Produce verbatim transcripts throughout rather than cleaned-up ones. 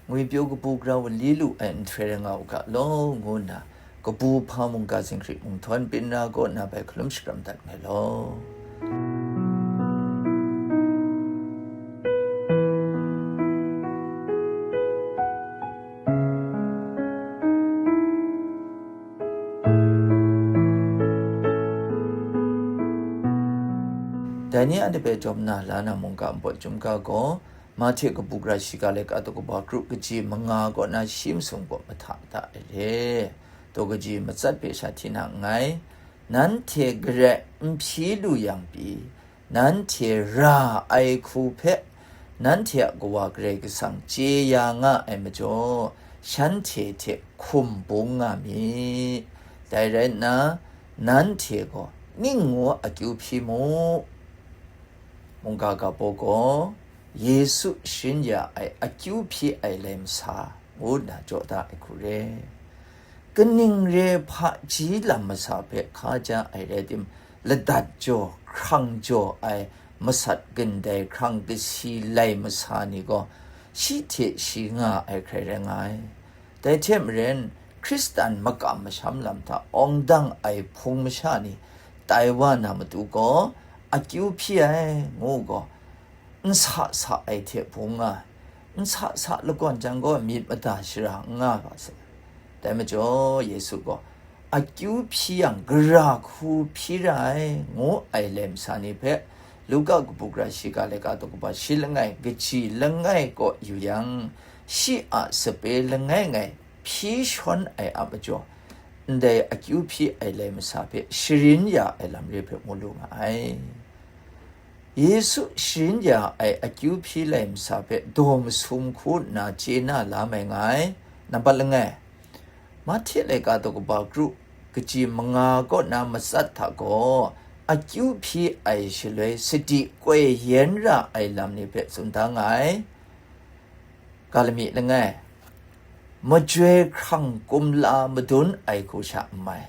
Ngwipyaw kabu grau li lu ai nhtoi rai nga u ga law, ngu nna, kabu hpa mungga zinghkrit mung htawn pyi nna kaw nna bai hkalum shakram dat nngai law. Dai ni a de bai jawm na la na mungga npawt chyum ga gaw, Mahte kabu gara shiga laika daw kaba kru kaji manga kaw na shi masum gaw mahta da ai re. Daw kaji matsat hpe sha hti na nngai. Nanhte garai n hpyi lu yang pyi, nanhte ra ai hku hpe nanhte a Kawa Karai Kasang chye ya nga ai majaw, shanhte hte hkum bung nga mi. Dai rai nna, nanhte gaw ning ngu akyu hpyi mu. Mungga ga baw gaw, Yesu sharin ya ai akyu hpyi ai lai masa, ngu nna jaw da ai hku re. Kaning re hpaji lam masa hpe hka ja ai rai tim, ladat jaw, hkrang jaw ai masat gindai hkrang kasi lai masa ni gaw, shi hte shi nga ai hkrai rai nga ai. Dai hte maren, Hkristan makam masham lam hta awng dang ai hpung masha ni tai wa na matu gaw, akyu hpyi ai, ngu gaw, n sa sa ai hte bung nga ai, n sa sa lagawn jang gaw myit mada shara n nga ga saw. Dai majaw, Yesu gaw, akyu hpyi yang, gara hku hpyi ra ai, ngu ai lam sa ni hpe, Luka kabu gara shiga laika daw kaba shi langai, kaji langai kaw yu yang, shi a sape langai ngai hpyi shawn ai a majaw, ndai akyu hpyi ai lai masa hpe sharin ya ai lam re hpe mu lu nga ai. Yesu sharin ya ai akyu hpyi lai masa hpe daw masum hku nna chye na la mai nga ai. Nampat langai, Mahte laika daw kaba kru kaji manga kaw na matsat hta gaw, akyu hpyi ai shaloi sadi koi yen ra ai lam ni hpe tsun da nga ai. Ga lami langai, majoi hkrang kumla madun ai hku sha n mai.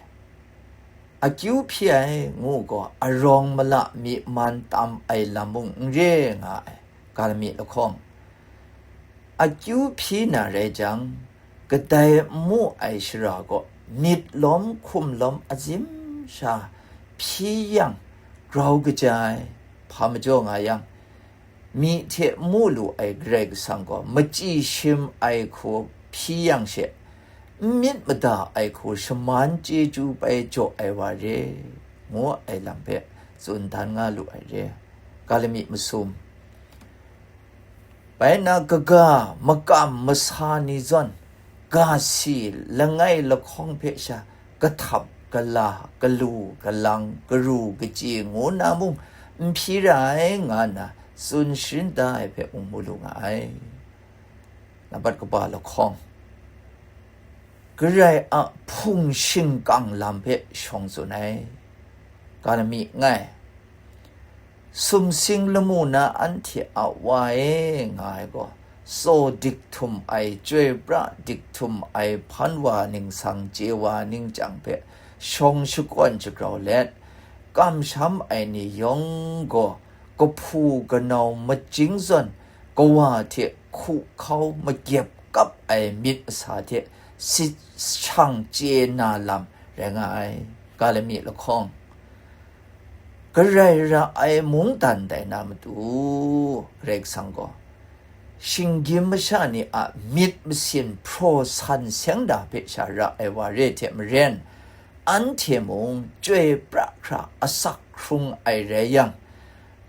Akyu hpyi ai ngu gaw, arawng mala myi man tam ai lam mung n re nga ai. Ga lami lahkawng, akyu hpyi na rai jang, kadai n mu ai shara gaw myit lawm hkum lawm azim sha hpyi yang, grau kaja ai. Hpa majaw nga yang, myi hte mu lu ai Karai Kasang gaw machyi shim ai hku hpyi yang she, n myit mada ai hku shaman chyeju bai jaw ai wa re, ngu ai lam hpe tsun dan nga lu ai re. Ga lami masum, bai na kaga makam masa ni zawn, ga si langai lahkawng hpe sha kahtap, kala, kalu, kalang, karu, kachyi ngu na mung n hpyi ra ai, nga nna tsun sharin da ai hpe mung mu lu nga ai. Nampat kaba lahkawng, Karai a hpung shingkang lam hpe shawng tsun ai. Ga lami langai, sumsing lamu na anhte a Wa e, nga ai gaw, tsaw dik htum ai, chyoi pra dik htum ai hpan wa ningsang chye wa ning chyang hpe shawng shakawn shagrau let, kamsham ai ni yawng gaw kahpu kanau majing zawn, Kawa hte hku hkau magyep kap ai myit masa hte sit shang chye na lam rai nga ai. Ga lami lahkawng, Karai ra ai mungdan dai na matu, Karai Kasang gaw shinggyim masha ni a myit masin hpraw san seng da hpe sha ra ai wa re hte maren, anhte mung chyoi pra hkra asak hkrung ai rai yang,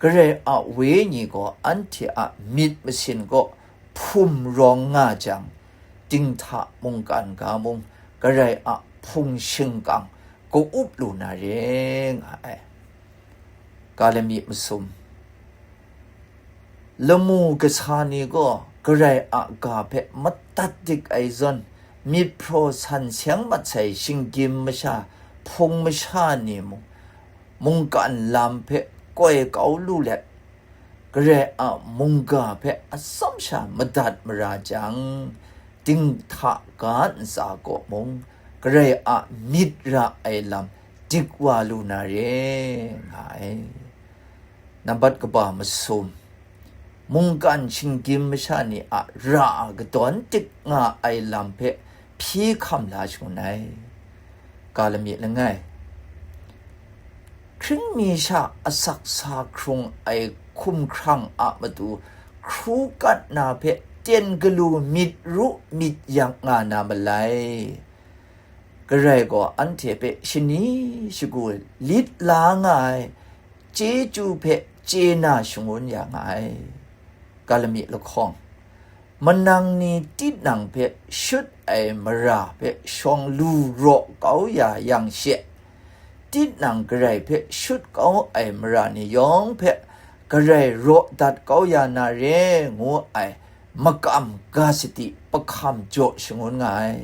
Karai a Wenyi gaw anhte a myit masin kaw hpum rawng nga jang, dinghta mungkan ga mung Karai a hpung shingkang ka-up lu na re nga ai. Ga lami masum, lamu kasa ni gaw Karai a ga hpe madat dik ai zawn, myit hpraw san seng mat sai shinggyim masha, hpung masha ni mung, mungkan lam hpe koi kau lu let, Karai a mungga hpe atsawm sha madat mara jang, dinghta ga ntsa kaw mung, Karai a myit ra ai lam dik wa lu na re nga ai. Nambat kaba masum, mungkan shinggyim masha ni a ra a kadawn tik nga ai lam hpe hpyi hkam la shangun ai. Ga lami langai, hkring mi sha asak sa hkrung ai hkumhkrang a matu hkru kat na hpe ten galu myit ru myit yak nga na malai. Karai gaw anhte hpe shani shagu lit la nga ai chyeju hpe chye na shangun ya nga ai. Ga lami lahkawng, manang ni tinang hpe shut ai mara hpe shawng lu raw kau ya yang she, tinang Karai hpe shut kau ai mara ni yawng hpe Karai raw dat kau ya na re ngu ai makam ga sadi pahkam jaw shangun nga ai.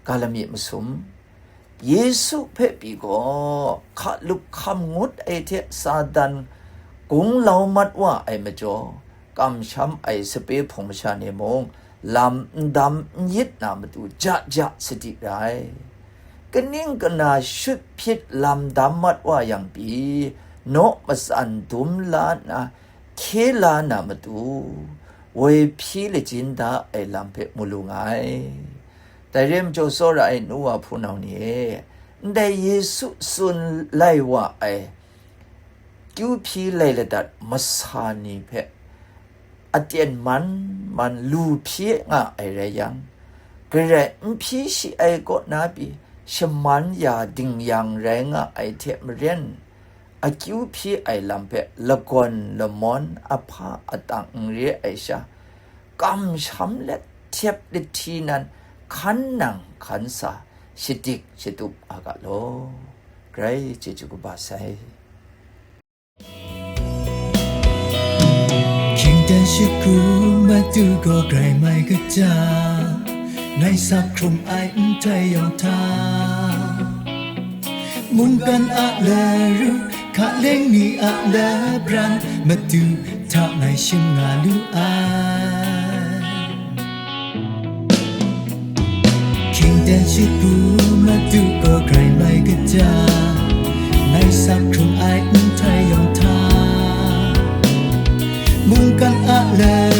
Ga lami masum, Yesu hpe pyi gaw, hkalup hkam ngut ai hte Satan gunglau mat wa ai majaw, kamsham ai sape hpung masha ni mung lam n dam n yit na matu ja ja sadi ra ai. Kaning kana shut hpyit lam dam mat wa yang pyi, naw matsan dum la nna, hkye la na matu, woi hpyi lajin da ai lam hpe mu lu nga ai. Dai re ai majaw, tsawra ai nu wa hpunau ni e, ndai Yesu tsun lai wa ai kyu hpyi lai ladat masa ni hpe aten man man lu hpyi nga ai rai yang, Karai n hpyi shi ai kaw na pyi shaman ya dingyang rai nga ai hte maren, akyu hpyi ai lam hpe lagawn lamawn ahpa atang n re ai sha, kamsham let tyep lahti nan hkan nang hkan sa, shadik shatup a ga law. Grai chyeju kaba sai. Hkying dan shakru matu gaw grai mai kaja, ngai sak hkrung ai nhtoi yawng hta, mungkan a laru, hkaleng ni a labran, matu hta ngai shim nga lu ai. Hkying dan shakru matu gaw grai mai kaja, ngai sak hkrung ai nhtoi yawng hta, mungkan a la